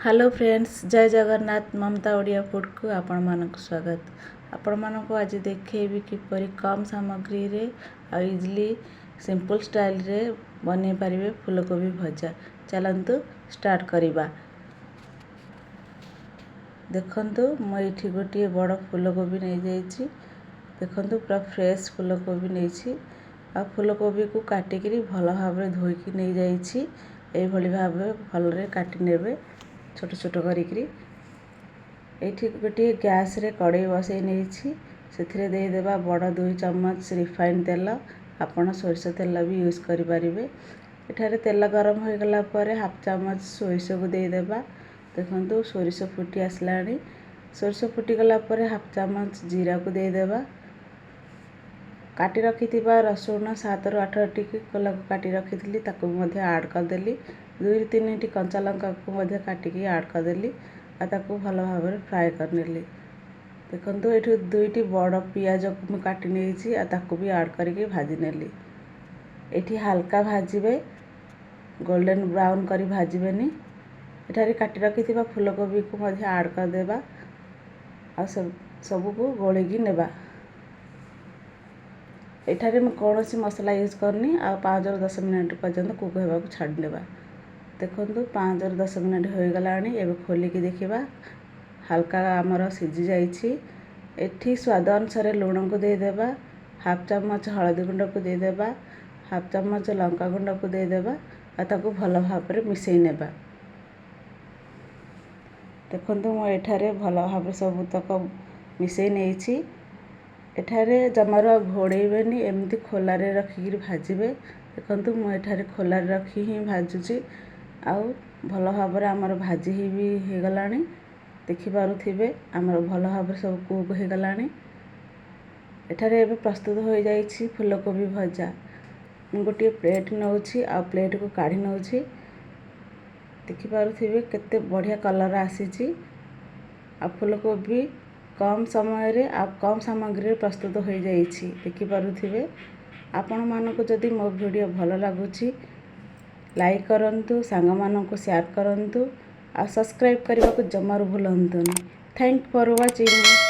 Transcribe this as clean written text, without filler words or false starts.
Hello friends, ଜୟ ଜଗନ୍ନାଥ। ମମତା ଓଡ଼ିଆ ଫୁଡ଼କୁ ଆପଣମାନଙ୍କୁ ସ୍ୱାଗତ। ଆପଣମାନଙ୍କୁ ଆଜି ଦେଖେଇବି କିପରି କମ୍ ସାମଗ୍ରୀରେ ଆଉ ଇଜିଲି ସିମ୍ପଲ୍ ଷ୍ଟାଇଲରେ ବନେଇ ପାରିବେ ଫୁଲକୋବି ଭଜା। ଚାଲନ୍ତୁ ଷ୍ଟାର୍ଟ କରିବା। ଦେଖନ୍ତୁ, ମୁଁ ଏଇଠି ଗୋଟିଏ ବଡ଼ ଫୁଲକୋବି ନେଇଯାଇଛି। ଦେଖନ୍ତୁ, ପୁରା ଫ୍ରେଶ୍ ଫୁଲକୋବି ନେଇଛି ଆଉ ଫୁଲକୋବିକୁ କାଟିକିରି ଭଲ ଭାବରେ ଧୋଇକି ନେଇଯାଇଛି। ଏଇଭଳି ଭାବେ ଭଲରେ କାଟି ନେବେ, ଛୋଟ ଛୋଟ କରିକିରି। ଏଇଠି ଗୋଟିଏ ଗ୍ୟାସ୍ରେ କଡ଼େଇ ବସେଇ ନେଇଛି। ସେଥିରେ ଦେଇଦେବା ବଡ଼ 2 ଚାମଚ ରିଫାଇନ୍ ତେଲ। ଆପଣ ସୋରିଷ ତେଲ ବି ୟୁଜ୍ କରିପାରିବେ। ଏଠାରେ ତେଲ ଗରମ ହୋଇଗଲା ପରେ ହାଫ୍ ଚାମଚ ସୋରିଷକୁ ଦେଇଦେବା। ଦେଖନ୍ତୁ, ସୋରିଷ ଫୁଟି ଆସିଲାଣି। ସୋରିଷ ଫୁଟିଗଲା ପରେ ହାଫ୍ ଚାମଚ ଜିରାକୁ ଦେଇଦେବା। କାଟି ରଖିଥିବା ରସୁଣ 7ରୁ 8ଟି କୋଲାକୁ କାଟି ରଖିଥିଲି, ତାକୁ ମଧ୍ୟ ଆଡ଼୍ କରିଦେଲି। ଦୁଇରୁ ତିନିଟି କଞ୍ଚା ଲଙ୍କାକୁ ମଧ୍ୟ କାଟିକି ଆଡ଼୍ କରିଦେଲି ଆଉ ତାକୁ ଭଲ ଭାବରେ ଫ୍ରାଏ କରିନେଲି। ଦେଖନ୍ତୁ, ଏଇଠି ଦୁଇଟି ବଡ଼ ପିଆଜକୁ ମୁଁ କାଟି ନେଇଛି ଆଉ ତାକୁ ବି ଆଡ଼୍ କରିକି ଭାଜି ନେଲି। ଏଇଠି ହାଲକା ଭାଜିବେ, ଗୋଲ୍ଡେନ୍ ବ୍ରାଉନ୍ କରି ଭାଜିବେନି। ଏଠାରେ କାଟି ରଖିଥିବା ଫୁଲକୋବିକୁ ମଧ୍ୟ ଆଡ଼୍ କରିଦେବା ଆଉ ସବୁକୁ ଗୋଳେଇକି ନେବା। ଏଠାରେ ମୁଁ କୌଣସି ମସଲା ୟୁଜ୍ କରିନି ଆଉ 5ରୁ 10 ମିନିଟ୍ ପର୍ଯ୍ୟନ୍ତ କୁକ୍ ହେବାକୁ ଛାଡ଼ିନେବା। ଦେଖନ୍ତୁ, 5ରୁ 10 ମିନିଟ୍ ହୋଇଗଲାଣି। ଏବେ ଖୋଲିକି ଦେଖିବା, ହାଲକା ଆମର ସିଝି ଯାଇଛି। ଏଠି ସ୍ୱାଦ ଅନୁସାରେ ଲୁଣକୁ ଦେଇଦେବା, ହାଫ୍ ଚାମଚ ହଳଦୀ ଗୁଣ୍ଡକୁ ଦେଇଦେବା, ହାଫ୍ ଚାମଚ ଲଙ୍କା ଗୁଣ୍ଡକୁ ଦେଇଦେବା ଆଉ ତାକୁ ଭଲ ଭାବରେ ମିଶାଇ ନେବା। ଦେଖନ୍ତୁ, ମୁଁ ଏଠାରେ ଭଲ ଭାବରେ ସବୁତକ ମିଶାଇ ନେଇଛି। ଏଠାରେ ଜମାରୁ ଆଉ ଘୋଡ଼େଇବେନି, ଏମିତି ଖୋଲାରେ ରଖିକିରି ଭାଜିବେ। ଦେଖନ୍ତୁ, ମୁଁ ଏଠାରେ ଖୋଲାରେ ରଖି ହିଁ ଭାଜୁଛି ଆଉ ଭଲ ଭାବରେ ଆମର ଭାଜି ହେଇ ବି ହେଇଗଲାଣି। ଦେଖିପାରୁଥିବେ, ଆମର ଭଲ ଭାବରେ ସବୁ କୁକ୍ ହେଇଗଲାଣି। ଏଠାରେ ଏବେ ପ୍ରସ୍ତୁତ ହୋଇଯାଇଛି ଫୁଲକୋବି ଭଜା। ମୁଁ ଗୋଟିଏ ପ୍ଲେଟ୍ ନେଉଛି ଆଉ ପ୍ଲେଟ୍କୁ କାଢ଼ି ନେଉଛି। ଦେଖିପାରୁଥିବେ, କେତେ ବଢ଼ିଆ କଲର୍ ଆସିଛି ଆଉ ଫୁଲକୋବି କମ୍ ସମୟରେ ଆଉ କମ୍ ସାମଗ୍ରୀରେ ପ୍ରସ୍ତୁତ ହୋଇଯାଇଛି। ଦେଖିପାରୁଥିବେ। ଆପଣମାନଙ୍କୁ ଯଦି ମୋ ଭିଡ଼ିଓ ଭଲ ଲାଗୁଛି, ଲାଇକ୍ କରନ୍ତୁ, ସାଙ୍ଗମାନଙ୍କୁ ସେୟାର କରନ୍ତୁ ଆଉ ସବସ୍କ୍ରାଇବ୍ କରିବାକୁ ଜମାରୁ ଭୁଲନ୍ତୁନି। Thank for watching.